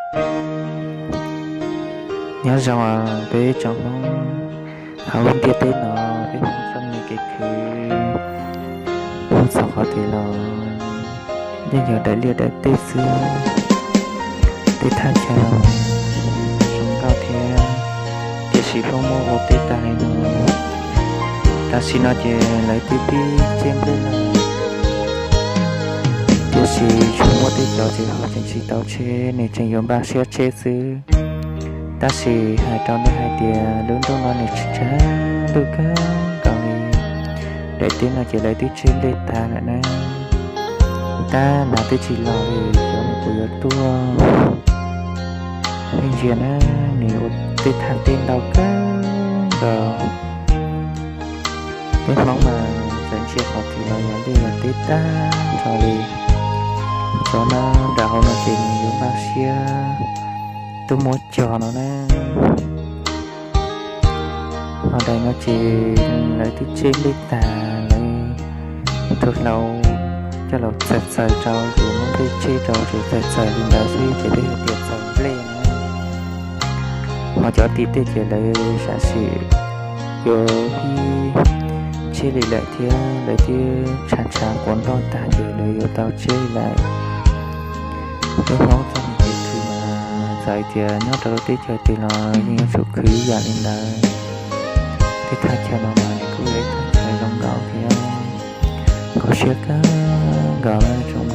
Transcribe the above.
Nyob zoo peb tsoom Hmoob hauv lub ntiaj teb no, peb Hmoob txoj me kev khwv, mus txog qhov twg los yeej yog daim liaj daim teb xwb. Tej thaj chaw zoo nkauj thiab, tiam sis Hmoob muab ua teb tag li no. Tam sim no ces lawv twb pib tseb nplej lawm, tiam sis tsuas muaj tej cov ces ho tseem tsis tau tseb, nws tseem yuav npaj siab tseb xwb. Tab sis hais rau nej hais tias lub ntuj no nws tshav ntuj kawg nkaus li. Daim teb no ces lawv twb tseb nplej tag lawm na. Tab nas twb tsis los li, xyov nws puas yuav tuaj. Nej ntsia na, nws ua tej thaj teb ntau kawg nkaus. Peb Hmoob mas txawm ntsia qhov twg los yog liaj yog teb tag nrho li. Cov no nram hauv no ces nws yuav npaj siab tuaj muab cog no na. Ho daim no ces lawv twb tseb nplej tag, lawv tus hlau coj los txaws txaws rau ces muab nplej tseb rau ces txaws txaws li ntawd xwb ces peb hais tias txaws nplej na. Ho cov tim tej ces lawv sam sim yuav pib tseb li lawm thiab, lawv twb tshav tshav quav nroj tag ces lawv yuav tau tseb li lawm. Peb Hmoob txoj me kev khwv mas txawm hais tias nyob rau lub teb chaws twg los yeej yuav tsum khwv ib yam li ntawd. Tej thaj chaw no mas nws kuj yog ib thaj chaw zoo nkauj thiab nkauj siab kawg nkaus na tsoom